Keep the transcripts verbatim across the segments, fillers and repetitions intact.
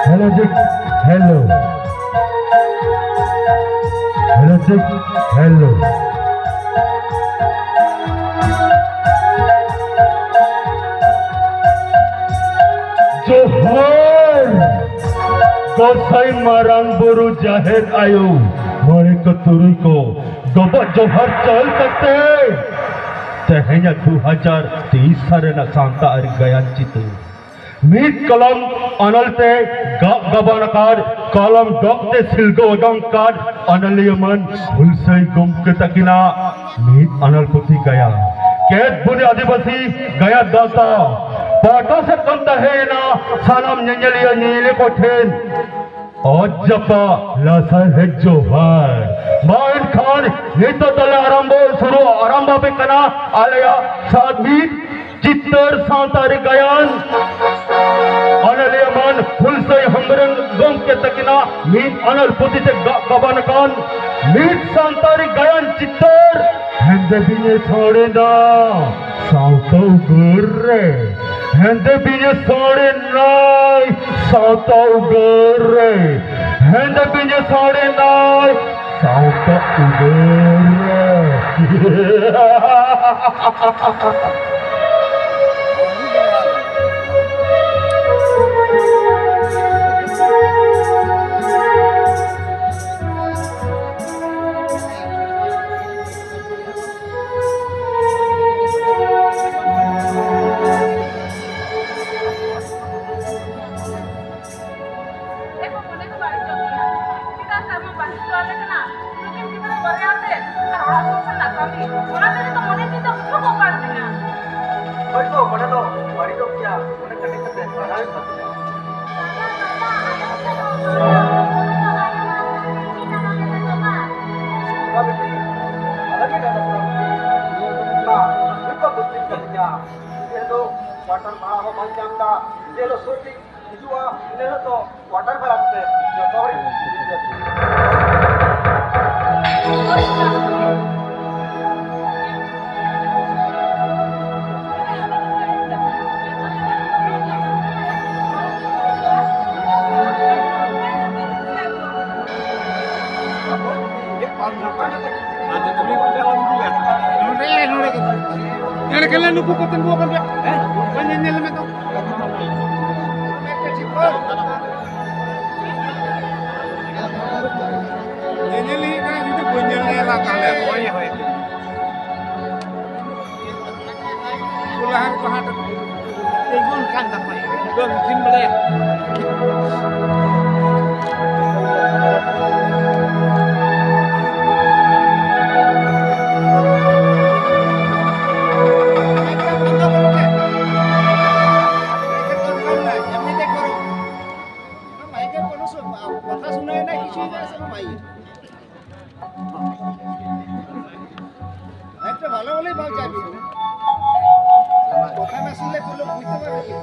Hello, check. Hello. Hello, check. Hello. ᱡᱚᱦᱟᱨ! ᱜᱚᱸᱥᱟᱭ ᱢᱟᱨᱟᱝ ᱵᱩᱨᱩ ᱡᱟᱦᱮᱨ ᱟᱭᱳ, ᱢᱚᱬᱮ ᱠᱚ ᱛᱩᱨᱩᱭ ᱠᱚ, ᱰᱚᱵᱚᱜ ᱡᱚᱦᱟᱨ ᱪᱟᱞ ᱠᱟᱛᱮ ᱛᱮᱦᱮᱧᱟᱜ ᱫᱩ ᱦᱟᱡᱟᱨ ᱛᱮᱭᱤᱥ ᱥᱟᱞ ᱨᱮᱱᱟᱜ ᱥᱟᱶᱛᱟ ᱟᱹᱨᱤ ᱜᱟᱭᱟᱱ ᱪᱤᱛᱟᱹᱨ ᱢᱤᱫ ᱠᱚᱞᱚᱢ ᱟᱱᱟᱞ ᱛᱮ ᱜᱟᱜ ᱜᱟᱵᱟᱱ ᱟᱠᱟᱫ, ᱠᱚᱞᱚᱢ ᱰᱚᱜ ᱛᱮ ᱥᱤᱞᱜᱟᱹ ᱚᱰᱚᱝ ᱟᱠᱟᱫ ᱚᱱᱚᱞᱤᱭᱟᱹ ᱢᱟᱱ ᱦᱩᱞᱥᱟᱹᱭ ᱜᱚᱢᱠᱮ ᱛᱟᱹᱠᱤᱱᱟᱜ ᱢᱤᱫ ᱚᱱᱚᱞ ᱯᱩᱛᱷᱤ ᱜᱟᱭᱟᱱ᱾ ᱠᱮᱛᱵᱚᱱᱤ ᱟᱹᱫᱤᱵᱟᱹᱥᱤ ᱜᱟᱭᱟᱱ ᱜᱟᱶᱛᱟ ᱯᱟᱦᱴᱟ ᱥᱮᱫ ᱠᱷᱚᱱ ᱛᱟᱦᱮᱸᱭᱮᱱᱟ ᱥᱟᱱᱟᱢ ᱧᱮᱧᱮᱞᱤᱭᱟᱹ ᱧᱮᱧᱮᱞᱤᱭᱟᱹ ᱠᱚ ᱴᱷᱮᱱ ᱚᱛ ᱡᱟᱯᱟᱜ ᱞᱟᱥᱟᱲᱦᱮᱫ ᱡᱚᱦᱟᱨ᱾ ᱢᱟ ᱮᱱᱠᱷᱟᱱ ᱱᱤᱛᱚᱜ ᱫᱚᱞᱮ ᱟᱨᱟᱢᱵᱚ ᱥᱩᱨᱩ, ᱟᱨᱟᱢᱵᱚ ᱟᱯᱮ ᱠᱟᱱᱟ ᱟᱞᱮᱭᱟᱜ ᱥᱟᱛ ᱢᱤᱫ ᱪᱤᱛᱟᱹᱨ ᱥᱟᱶᱛᱟ ᱟᱹᱨᱤ ᱜᱟᱭᱟᱱ᱾ ᱚᱱᱚᱞᱤᱭᱟᱹ ᱢᱟᱱ ᱦᱩᱞᱥᱟᱹᱭ ᱦᱮᱢᱵᱨᱚᱢ ᱜᱚᱢᱠᱮ ᱛᱟᱹᱠᱤᱱᱟᱜ ᱢᱤᱫ ᱚᱱᱚᱞ ᱯᱩᱛᱷᱤ ᱛᱮ ᱜᱟᱜ ᱜᱟᱵᱟᱱ ᱟᱠᱟᱱ ᱢᱤᱫ ᱥᱟᱶᱛᱟ ᱟᱹᱨᱤ ᱜᱟᱭᱟᱱ ᱪᱤᱛᱟᱹᱨ ᱦᱮᱸᱫᱮ ᱵᱤᱧᱮ ᱥᱟᱲᱮᱱᱟ ᱥᱟᱶᱛᱟ ᱩᱜᱟᱹᱨ ᱨᱮ᱾ ᱦᱮᱸᱫᱮ ᱵᱤᱧᱮ ᱥᱟᱲᱮᱱᱟᱭ ᱥᱟᱶᱛᱟ ᱩᱜᱟᱹᱨ ᱨᱮ᱾ ᱦᱮᱸᱫᱮ ᱵᱤᱧᱮ ᱥᱟᱲᱮᱱᱟᱭ ᱥᱟᱶᱛᱟ ᱩᱜᱟᱹᱨ ᱨᱮ᱾ ᱮ ᱠᱚ ᱢᱚᱱᱮ ᱠᱚ ᱵᱟᱹᱲᱤᱡᱚᱜ ᱜᱮᱭᱟ᱾ ᱪᱮᱫᱟᱜ ᱥᱮ ᱟᱢᱟᱜ ᱵᱟᱹᱦᱩ ᱠᱚ ᱟᱞᱮ ᱠᱟᱱᱟ᱾ ᱱᱩᱠᱤᱱ ᱜᱤᱫᱽᱨᱟᱹ ᱵᱟᱨᱭᱟ ᱛᱮ ᱟᱨ ᱟᱹᱛᱩ ᱨᱮᱱᱟᱜ ᱠᱟᱹᱢᱤ, ᱚᱱᱟ ᱛᱮᱜᱮ ᱛᱚ ᱢᱚᱱᱮ ᱡᱤᱣᱤ ᱫᱚ ᱦᱩᱠᱩ ᱠᱚᱜ ᱠᱟᱱ ᱛᱤᱧᱟ᱾ ᱦᱳᱭ ᱜᱚ, ᱢᱚᱱᱮ ᱫᱚ ᱵᱟᱹᱲᱤᱡᱚᱜ ᱜᱮᱭᱟ, ᱢᱚᱱᱮ ᱠᱟᱹᱴᱤᱡ ᱠᱟᱛᱮ ᱯᱟᱲᱦᱟᱣ ᱦᱩᱭᱩᱜ ᱛᱟᱯᱮᱭᱟ᱾ ᱵᱟᱵᱟ ᱵᱤᱴᱤ, ᱟᱞᱚᱯᱮ ᱰᱟᱸᱰᱟ ᱥᱟᱵᱟ᱾ ᱢᱟ, ᱱᱤᱛᱚᱜ ᱵᱩᱫᱽᱫᱷᱤ ᱠᱟᱹᱴᱤᱡᱟ᱾ ᱡᱮ ᱦᱤᱞᱳᱜ quarter ᱵᱷᱟᱲᱟ ᱦᱚᱸ ᱵᱟᱝ ᱧᱟᱢ ᱮᱫᱟ, ᱡᱮ ᱦᱤᱞᱳᱜ ᱥᱩᱨ ᱦᱤᱡᱩᱜᱼᱟ, ᱤᱱᱟᱹ ᱦᱤᱞᱳᱜ ᱫᱚ quarter ᱵᱷᱟᱲᱟ ᱛᱮ ᱡᱚᱛᱚ ᱦᱚᱲ ᱤᱫᱤ ᱠᱚᱣᱟ᱾ ᱱᱚᱰᱮ, ᱱᱚᱰᱮ ᱜᱮ᱾ ᱱᱚᱰᱮ ᱠᱷᱟᱱ ᱱᱩᱠᱩ ᱠᱚ ᱛᱤᱸᱜᱩ ᱟᱠᱟᱱ ᱜᱮᱭᱟ᱾ ᱦᱮᱸ? ᱧᱮᱧᱮᱞ ᱢᱮ ᱛᱚ᱾ ᱧᱮᱧᱮᱞᱤᱧ ᱠᱟᱱᱟ, ᱡᱩᱫᱤ ᱵᱟᱹᱧ ᱧᱮᱞ ᱧᱮᱞᱟ, ᱛᱟᱦᱞᱮ ᱦᱳᱭ, ᱦᱳᱭ᱾ ᱠᱚᱞᱟᱦᱟᱱ ᱠᱚ ᱦᱟᱴ ᱛᱤᱸᱜᱩᱱ ᱠᱟᱱ ᱛᱟᱠᱚᱣᱟ᱾ ᱫᱚ ᱢᱤᱫᱴᱤᱱ ᱵᱟᱲᱟᱭᱟ᱾ মাইকে কোনো স-, কথা শুনাই না, কিছুই না, শুধু মাইক। একটা ভালো বলেই ভাব যাবে। কথা না শুনলে কোনো লোক বুঝতে পারবে কি?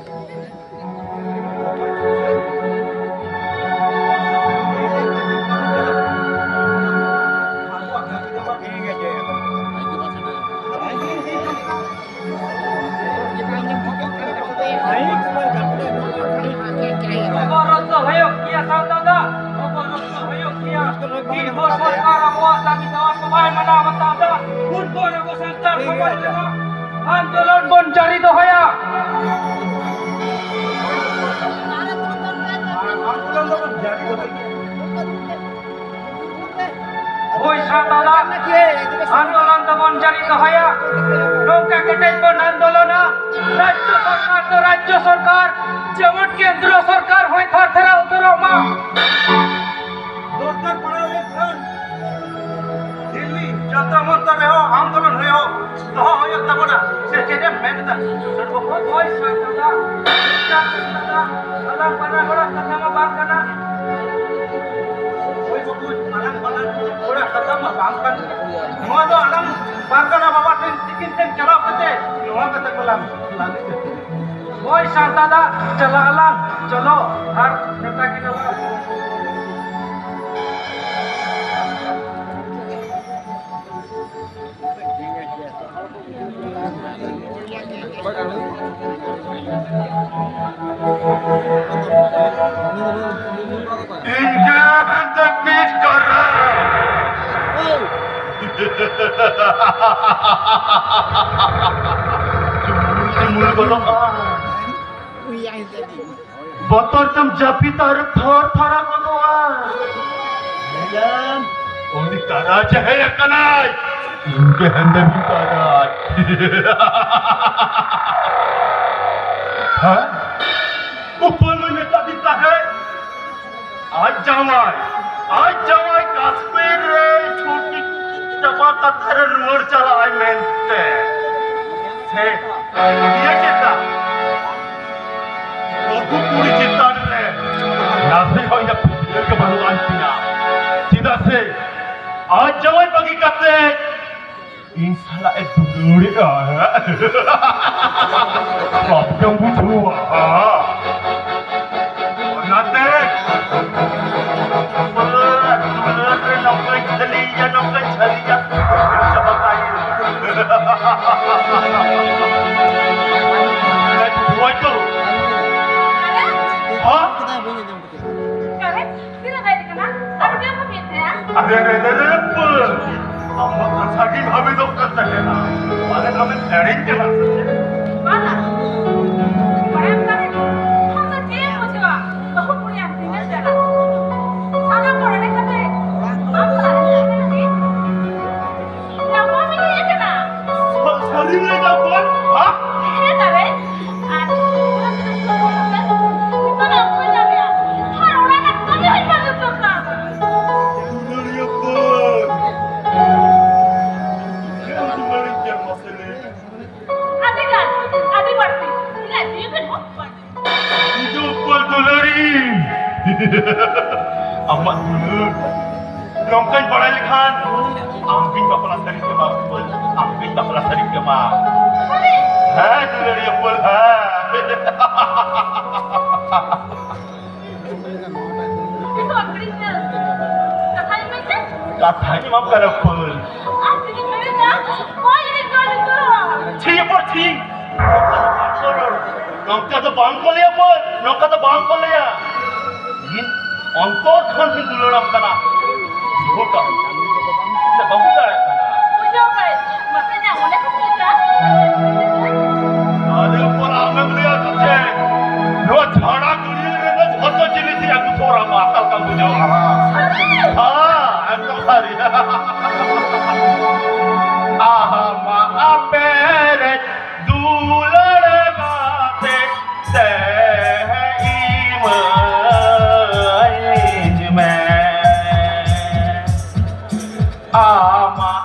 ᱚᱵᱚᱨᱳᱫᱷ ᱫᱚ ᱦᱩᱭᱩᱜ ᱜᱮᱭᱟ, ᱥᱟᱶᱛᱟ ᱫᱚ ᱚᱵᱚᱨᱳᱫᱷ ᱫᱚ ᱦᱩᱭᱩᱜ ᱜᱮᱭᱟ᱾ ᱫᱤᱱ ᱵᱷᱳᱨ ᱥᱚᱨᱠᱟᱨ ᱟᱵᱚᱣᱟᱜ ᱫᱟᱹᱵᱤ ᱫᱟᱣᱟ ᱠᱚ ᱵᱟᱭ ᱢᱟᱱᱟᱣ ᱵᱟᱛᱟᱣ ᱮᱫᱟ, ᱩᱱ ᱵᱷᱳᱨ ᱟᱵᱚ ᱥᱟᱱᱛᱟᱲ ᱥᱚᱢᱟᱡᱽ ᱨᱮᱱᱟᱜ ᱟᱱᱫᱳᱞᱚᱱ ᱵᱚᱱ ᱡᱟᱹᱨᱤ ᱫᱚᱦᱚᱭᱟ᱾ ᱦᱳᱭ, ᱥᱟᱶᱛᱟ ᱟᱱᱫᱳᱞᱚᱱ ᱫᱚᱵᱚᱱ ᱡᱟᱹᱨᱤ ᱫᱚᱦᱚᱭᱟ᱾ ᱱᱚᱝᱠᱟ ᱠᱮᱴᱮᱡ ᱵᱚᱱ ᱟᱱᱫᱳᱞᱚᱱᱟ᱾ ᱨᱟᱡᱽᱡᱚ ᱥᱚᱨᱠᱟᱨ ᱫᱚ ᱨᱟᱡᱽᱡᱚ ᱥᱚᱨᱠᱟᱨ, ᱡᱮᱢᱚᱱ ᱠᱮᱱᱫᱨᱚ ᱥᱚᱨᱠᱟᱨ ᱦᱚᱸᱭ ᱛᱷᱟᱨ ᱛᱷᱟᱨᱟᱣ ᱩᱛᱟᱹᱨᱚᱜ ᱢᱟ᱾ ᱫᱚᱨᱠᱟᱨ ᱯᱟᱲᱟᱣ ᱞᱮᱱᱠᱷᱟᱱ ᱫᱤᱞᱞᱤ ᱡᱚᱱᱛᱨᱚ ᱢᱚᱱᱛᱨᱚ ᱨᱮᱦᱚᱸ ᱟᱱᱫᱳᱞᱚᱱ ᱦᱩᱭᱩᱜ, ᱫᱚᱦᱚ ᱦᱩᱭᱩᱜ ᱛᱟᱵᱚᱱᱟ᱾ ᱥᱮ ᱪᱮᱫ ᱮᱢ ᱢᱮᱱ ᱮᱫᱟ? ᱦᱳᱭ, ᱥᱟᱭ ᱫᱟᱫᱟ, ᱟᱞᱟᱝ ᱵᱟᱱᱟ ᱦᱚᱲᱟᱜ ᱠᱟᱛᱷᱟ ᱢᱟ ᱵᱟᱝ ᱠᱟᱱᱟ᱾ ᱦᱳᱭ ᱵᱟᱹᱵᱩ, ᱟᱞᱟᱝ ᱵᱟᱱᱟ ᱦᱚᱲᱟᱜ ᱠᱟᱛᱷᱟ ᱢᱟ ᱵᱟᱝ ᱠᱟᱱᱟ᱾ ᱱᱚᱣᱟ ᱫᱚ ᱟᱞᱟᱝ ᱯᱟᱨᱜᱟᱱᱟ ᱵᱟᱵᱟ ᱴᱷᱮᱱ, ᱛᱤᱠᱤᱱ ᱴᱷᱮᱱ ᱪᱟᱞᱟᱣ ᱠᱟᱛᱮ ᱱᱚᱣᱟ ᱠᱟᱛᱷᱟ ᱠᱚᱞᱟᱝ ᱞᱟᱹᱭᱟ᱾ ᱦᱳᱭ, ᱥᱟᱭ ᱫᱟᱫᱟ, ᱪᱟᱞᱟᱜ ᱟᱞᱟᱝ, ᱪᱚᱞᱚ, ᱟᱨ ᱢᱮᱛᱟ ᱠᱤᱱᱟ ᱞᱟᱝ᱾ ᱤᱧ ᱜᱮ ᱢᱮᱱᱛᱮ ᱯᱤᱪ ᱠᱟᱨᱟ᱾ ᱪᱩᱢᱩᱞ ᱪᱩᱢᱩᱞ ᱜᱚᱫᱚᱜᱼᱟ᱾ ᱵᱚᱛᱚᱨ ᱛᱮᱢ ᱡᱟᱹᱯᱤᱫ ᱟᱨ ᱛᱷᱚᱨ ᱛᱷᱚᱨᱟ ᱜᱚᱫᱚᱜᱼᱟ᱾ ᱧᱮᱞᱟᱢ, ᱩᱱᱤ ᱛᱟᱨᱟ ᱡᱟᱦᱟᱸᱭ ᱟᱠᱟᱱᱟᱭ, ᱤᱧ ᱜᱮ ᱦᱮᱸᱫᱮ ᱵᱤᱱ ᱛᱟᱨᱟᱭ᱾ ᱦᱮᱸ? ᱩᱯᱟᱹᱭ ᱢᱟ ᱢᱮᱛᱟ ᱫᱤ ᱛᱟᱦᱮᱸᱫ᱾ ᱟᱡ ᱡᱟᱶᱟᱭ, ᱟᱡ ᱡᱟᱶᱟᱭ ᱠᱟᱥᱢᱤᱨ ᱨᱮ ᱪᱷᱩᱴᱤ ᱪᱟᱵᱟ ᱠᱟᱛᱷᱟ ᱨᱮ ᱨᱩᱣᱟᱹᱲ ᱪᱟᱞᱟᱜ ᱟᱭ ᱢᱮᱱᱛᱮ᱾ ᱥᱮ ᱤᱭᱟᱹ ᱪᱮᱛᱟ? ᱵᱟᱹᱦᱩ ᱠᱩᱲᱤ ᱪᱮᱛᱟᱱ ᱨᱮ ᱱᱟᱥᱮ ᱦᱚᱸ ᱤᱧᱟᱹᱜ ᱯᱟᱹᱛᱭᱟᱹᱣ ᱜᱮ ᱵᱟᱹᱱᱩᱜ ᱟᱱ ᱛᱤᱧᱟ᱾ ᱪᱮᱫᱟᱜ ᱥᱮ ᱟᱡ ᱡᱟᱶᱟᱭ ᱵᱟᱹᱜᱤ ᱠᱟᱛᱮ ᱤᱧ ᱥᱟᱞᱟᱜ ᱮ ᱫᱩᱞᱟᱹᱲᱮᱜᱼᱟ᱾ ᱵᱟᱯᱮᱢ ᱵᱩᱡᱷᱟᱹᱣᱟ᱾ ᱚᱱᱟᱛᱮ ᱫᱩᱞᱟᱹᱲ ᱨᱮ ᱱᱚᱝᱠᱟᱧ ᱡᱷᱟᱹᱞᱤᱭᱟ, ᱱᱚᱝᱠᱟᱧ ᱡᱷᱟᱹᱞᱤᱭᱟ, ᱪᱟᱵᱟ ᱠᱟᱜ ᱤᱧ᱾ ᱵᱩᱡᱷᱟᱹᱣ ᱛᱚ? ᱦᱮᱸ? ᱛᱤᱱᱟᱹᱜ ᱜᱟᱭᱤᱰ ᱠᱟᱱᱟ? ᱟᱨ ᱪᱮᱫ ᱠᱚ ᱢᱮᱱ ᱛᱟᱭᱟ? ᱟᱨᱮ, ᱟᱨᱮ, ᱟᱨᱮ, ᱟᱨᱮ, ᱯᱟᱹ᱾ ᱟᱢ ᱢᱟ ᱠᱟᱛᱷᱟ ᱜᱮᱧ ᱵᱷᱟᱵᱤᱛᱚᱜ ᱠᱟᱱ ᱛᱟᱦᱮᱱᱟ᱾ ᱯᱟᱞᱮᱱ ᱟᱢᱮᱢ ᱮᱲᱮᱧ ᱠᱟᱱᱟ ᱥᱮ ᱪᱮᱫ? ᱵᱟᱝᱟ᱾ ᱵᱟᱲᱟᱭᱟᱢ ᱛᱟᱦᱮᱸ, ᱟᱢ ᱫᱚ ᱪᱮᱫ ᱮᱢ ᱵᱩᱡᱷᱟᱹᱣᱟ? ᱵᱟᱹᱦᱩ ᱠᱩᱲᱤᱭᱟᱜ ᱛᱤᱱᱟᱹᱜ ᱡᱟᱞᱟ᱾ ᱥᱟᱱᱟᱢ ᱦᱚᱲ ᱮᱲᱮ ᱠᱟᱛᱮ, ᱟᱢ ᱥᱟᱞᱟᱜ ᱮᱲᱮ ᱞᱟᱹᱜᱤᱫ ᱧᱟᱯᱟᱢ ᱤᱧ ᱦᱮᱡ ᱟᱠᱟᱱᱟ᱾ ᱥᱟ-, ᱥᱟᱹᱨᱤ ᱜᱮ ᱧᱟᱯᱟᱢ? ᱦᱟ? ᱦᱮᱸ ᱛᱟᱦᱞᱮ᱾ ᱟᱨ ᱱᱤᱛᱚᱜ ᱫᱚ ᱚᱠᱚᱭ ᱧᱟᱢᱮᱭᱟ? ᱟᱨ ᱚᱲᱟᱜ ᱨᱮ ᱠᱟᱹᱢᱤ ᱦᱚᱸᱧ ᱵᱟᱹᱜᱤ ᱦᱚᱴᱚ ᱠᱟᱜᱼᱟ᱾ ᱫᱩᱞᱟᱹᱲᱤᱭᱟᱹ ᱯᱟᱹᱭ᱾ ᱟᱢᱟᱜ ᱫᱩᱞᱟᱹᱲ ᱱᱚᱝᱠᱟᱧ ᱵᱟᱲᱟᱭ ᱞᱮᱠᱷᱟᱱ ᱟᱢ ᱜᱤᱧ ᱵᱟᱯᱞᱟ ᱥᱟᱹᱨᱤ ᱠᱮᱢᱟ, ᱟᱢ ᱜᱤᱧ ᱵᱟᱯᱞᱟ ᱥᱟᱹᱨᱤ ᱠᱮᱢᱟ᱾ ᱦᱮᱸ ᱫᱩᱞᱟᱹᱲᱤᱭᱟᱹ ᱯᱟᱹᱞ, ᱦᱮᱸ᱾ ᱠᱟᱛᱷᱟᱧ ᱮᱢᱟᱢ ᱠᱟᱱᱟ ᱯᱟᱹᱞ᱾ ᱪᱷᱤ ᱯᱚᱨ ᱪᱷᱤ᱾ ᱱᱚᱝᱠᱟ ᱫᱚ ᱵᱟᱝ ᱠᱚ ᱞᱟᱹᱭᱟ ᱵᱚᱞ, ᱱᱚᱝᱠᱟ ᱫᱚ ᱵᱟᱝ ᱠᱚ ᱞᱟᱹᱭᱟ᱾ ᱤᱧ ᱚᱱᱛᱚᱨ ᱠᱷᱚᱱ ᱤᱧ ᱫᱩᱞᱟᱹᱲᱟᱢ ᱠᱟᱱᱟ᱾ ᱵᱩᱡᱷᱟᱹᱣ ᱠᱟᱜ ᱥᱮ ᱵᱟᱹᱧ ᱫᱟᱲᱮᱭᱟᱜ ᱠᱟᱱᱟ᱾ ᱵᱩᱡᱷᱟᱹᱣ ᱠᱟᱜ ᱢᱟᱥᱮ ᱧᱟᱢ ᱚᱱᱮ ᱠᱚ ᱞᱮᱠᱟ᱾ ᱟᱨᱮ ᱵᱚᱞ ᱟᱢᱮᱢ ᱞᱟᱹᱭᱟ ᱥᱮ ᱪᱮᱫ? ᱱᱚᱣᱟ ᱡᱷᱟᱲᱟ ᱜᱟᱹᱰᱭᱟᱹ ᱨᱮᱫᱚ ᱡᱷᱚᱛᱚ ᱡᱤᱱᱤᱥ ᱤᱧ ᱟᱹᱜᱩ ᱛᱚᱨᱟᱢᱟ, ᱚᱠᱟ ᱞᱮᱠᱟᱢ ᱵᱩᱡᱷᱟᱹᱣᱟ? ᱦᱮᱸ, ᱮᱠᱫᱚᱢ ᱥᱟᱹᱨᱤ᱾ ᱟᱦᱟ ᱢᱟ ᱟᱯᱮ ᱨᱮ ᱫᱩᱞᱟᱹᱲ ᱠᱟᱛᱮ ᱛᱮ ᱤᱢᱟᱹᱧ ᱢᱮ᱾ ᱟᱢᱟᱜ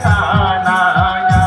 ᱥᱟᱱᱟᱭᱟ᱾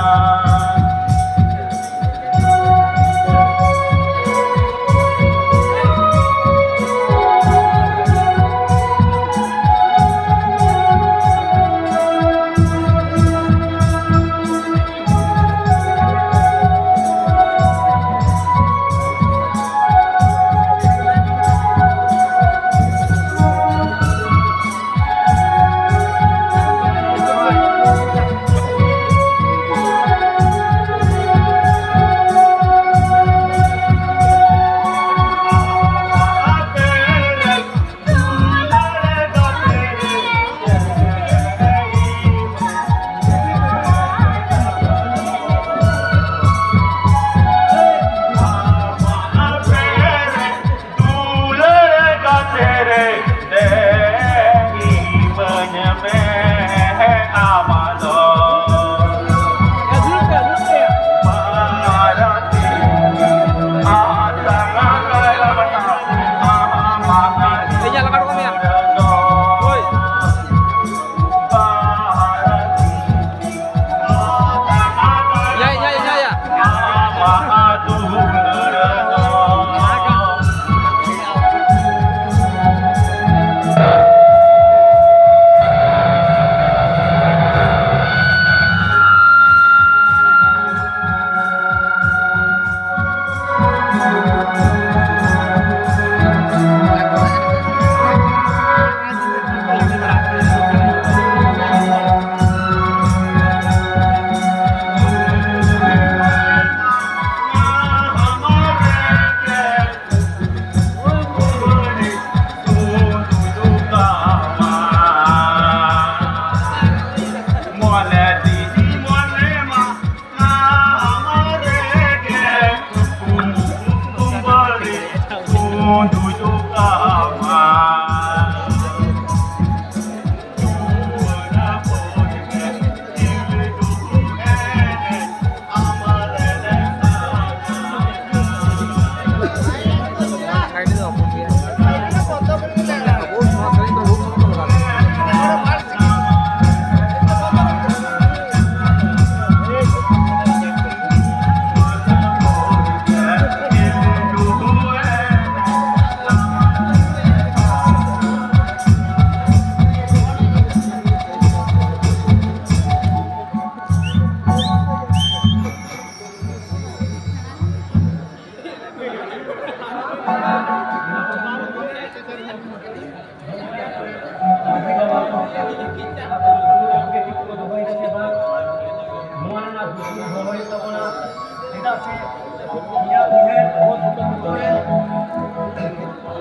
ᱤᱧᱟᱹᱜ ᱩᱭᱦᱟᱹᱨ ᱟᱵᱚ ᱡᱚᱛᱚ ᱠᱚ ᱨᱮᱱ,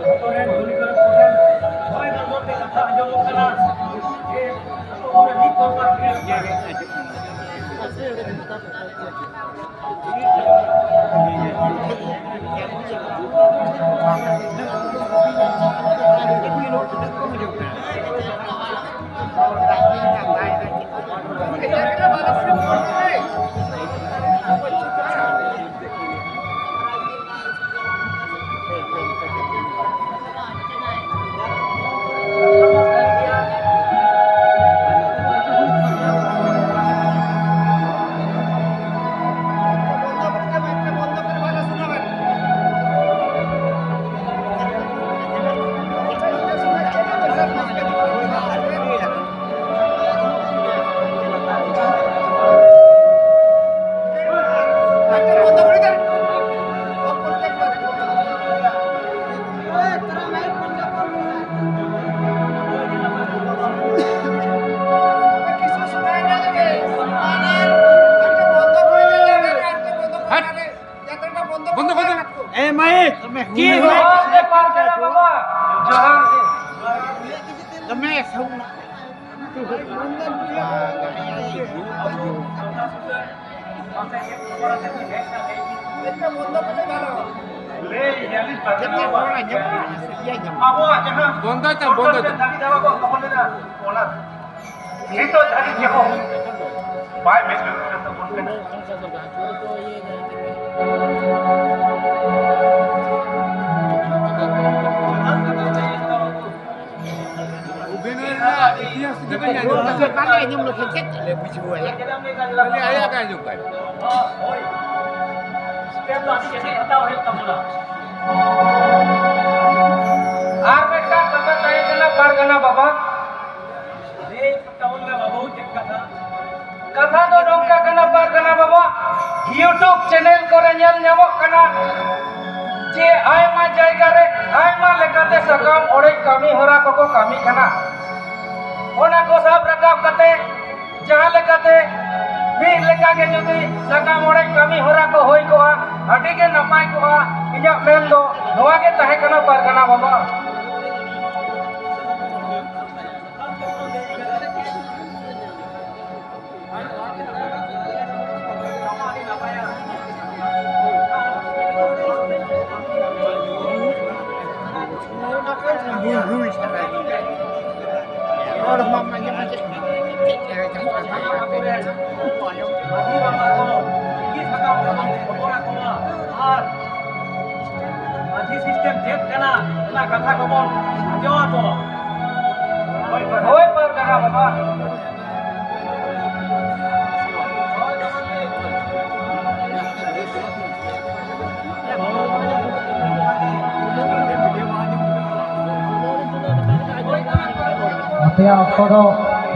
ᱡᱚᱛᱚ ᱨᱮᱱ ᱜᱩᱱᱤ ᱜᱩᱨᱩ ᱠᱚ ᱴᱷᱮᱱ ᱱᱚᱜᱼᱚᱭ ᱱᱚᱝᱠᱟ ᱛᱮ ᱠᱟᱛᱷᱟ ᱟᱸᱡᱚᱢᱚᱜ ᱠᱟᱱᱟ ᱡᱮ ᱟᱵᱚ ᱠᱚ ᱨᱮᱱ ᱢᱤᱫ ᱫᱚᱨᱠᱟᱨ ᱜᱮ᱾ ᱦᱟᱴ! ᱵᱚᱱᱫᱚ, ᱵᱚᱱᱫᱚ᱾ ᱮ ᱢᱟᱹᱭ, ᱛᱚᱢᱮ ᱪᱮᱫ ᱦᱩᱭ ᱦᱚᱸ ᱮᱱᱟ? ᱵᱟᱝ ᱯᱟᱨᱜᱟᱱᱟ ᱵᱟᱵᱟ, ᱡᱚᱦᱟᱨ ᱜᱮ᱾ ᱛᱚᱢᱮ ᱥᱟᱣᱩᱱᱰ᱾ ᱞᱟᱹᱭ ᱧᱮᱞᱤᱧ ᱯᱟᱨᱜᱟᱱᱟ ᱵᱟᱵᱟ᱾ ᱟᱵᱚᱣᱟᱜ ᱡᱟᱦᱟᱸ ᱵᱚᱱᱫᱚᱭ ᱛᱟᱢ, ᱵᱚᱱᱫᱚᱭ ᱛᱟᱢ᱾ ᱫᱟᱵᱤ ᱫᱟᱵᱟ ᱵᱚᱱ ᱫᱚᱦᱚ ᱞᱮᱫᱟ, ᱚᱱᱟ ᱱᱤᱛᱚᱜ ᱫᱷᱟᱹᱵᱤᱡ ᱜᱮ ᱦᱚᱸ ᱵᱟᱭ ᱢᱮᱫ ᱞᱩᱛᱩᱨ ᱛᱟᱵᱚᱱ ᱠᱟᱱᱟ᱾ ᱚᱵᱷᱤᱱᱚᱭ ᱨᱮᱱᱟᱜ ᱤᱛᱤᱦᱟᱥ ᱡᱩᱫᱤ ᱵᱮᱱ ᱟᱸᱡᱚᱢ ᱠᱷᱟᱱ, ᱵᱟᱞᱮ ᱟᱸᱡᱚᱢ ᱞᱮᱠᱷᱟᱱ ᱪᱮᱫ ᱞᱮ ᱵᱩᱡᱷᱟᱹᱣᱟ? ᱠᱷᱟᱹᱞᱤ ᱟᱭᱟᱜ ᱜᱮ ᱟᱸᱡᱚᱢ ᱠᱟᱭ᱾ ᱥᱴᱮᱯ ᱫᱚ ᱟᱹᱰᱤ ᱠᱮᱴᱮᱡ ᱦᱟᱛᱟᱣ ᱦᱩᱭᱩᱜ ᱛᱟᱵᱚᱱᱟ᱾ ᱟᱨ ᱢᱤᱫᱴᱟᱝ ᱠᱟᱛᱷᱟ ᱛᱟᱦᱮᱸ ᱠᱟᱱᱟ ᱯᱟᱨᱜᱟᱱᱟ ᱵᱟᱵᱟ᱾ ᱞᱟᱹᱭ ᱛᱟᱵᱚᱱ ᱢᱮ ᱵᱟᱹᱵᱩ, ᱪᱮᱫ ᱠᱟᱛᱷᱟ? ᱠᱟᱛᱷᱟ ᱫᱚ ᱱᱚᱝᱠᱟ ᱠᱟᱱᱟ ᱯᱟᱨᱜᱟᱱᱟ ᱵᱟᱵᱟ, YouTube ᱪᱮᱱᱮᱞ ᱠᱚᱨᱮ ᱧᱮᱞ ᱧᱟᱢᱚᱜ ᱠᱟᱱᱟ ᱡᱮ ᱟᱭᱢᱟ ᱡᱟᱭᱜᱟ ᱨᱮ ᱟᱭᱢᱟ ᱞᱮᱠᱟᱛᱮ ᱥᱟᱠᱟᱢ ᱚᱲᱮᱡ ᱠᱟᱹᱢᱤ ᱦᱚᱨᱟ ᱠᱚᱠᱚ ᱠᱟᱹᱢᱤ ᱠᱟᱱᱟ᱾ ᱚᱱᱟ ᱠᱚ ᱥᱟᱵ ᱨᱟᱠᱟᱵ ᱠᱟᱛᱮ ᱡᱟᱦᱟᱸ ᱞᱮᱠᱟᱛᱮ ᱢᱤᱫ ᱞᱮᱠᱟ ᱜᱮ ᱡᱩᱫᱤ ᱥᱟᱠᱟᱢ ᱚᱲᱮᱡ ᱠᱟᱹᱢᱤ ᱦᱚᱨᱟ ᱠᱚ ᱦᱩᱭ ᱠᱚᱜᱼᱟ, ᱟᱹᱰᱤ ᱜᱮ ᱱᱟᱯᱟᱭ ᱠᱚᱜᱼᱟ᱾ ᱤᱧᱟᱹᱜ ᱢᱮᱱ ᱫᱚ ᱱᱚᱣᱟ ᱜᱮ ᱛᱟᱦᱮᱸ ᱠᱟᱱᱟ, ᱯᱟᱨᱜᱟᱱᱟ ᱵᱟᱵᱟ᱾ ᱢᱟᱹᱡᱷᱤ ᱵᱟᱵᱟ ᱠᱚ ᱪᱤᱴᱷᱤ ᱥᱟᱠᱟᱢ ᱛᱮᱵᱚᱱ ᱠᱷᱚᱵᱚᱨ ᱟᱠᱚᱣᱟ ᱟᱨ ᱢᱟᱹᱡᱷᱤ system ᱪᱮᱫ ᱠᱟᱱᱟ, ᱚᱱᱟ ᱠᱟᱛᱷᱟ ᱠᱚᱵᱚᱱ ᱟᱸᱡᱚᱢ ᱟᱠᱚᱣᱟ᱾ ᱦᱳᱭ, ᱯᱟᱨᱜᱟᱱᱟ ᱵᱟᱵᱟ᱾ ᱟᱯᱮᱭᱟᱜ ᱚᱠᱛᱚ ᱫᱚ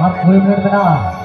ᱟᱨ ᱠᱩᱲᱤ ᱢᱤᱱᱤᱴ ᱢᱮᱱᱟᱜᱼᱟ᱾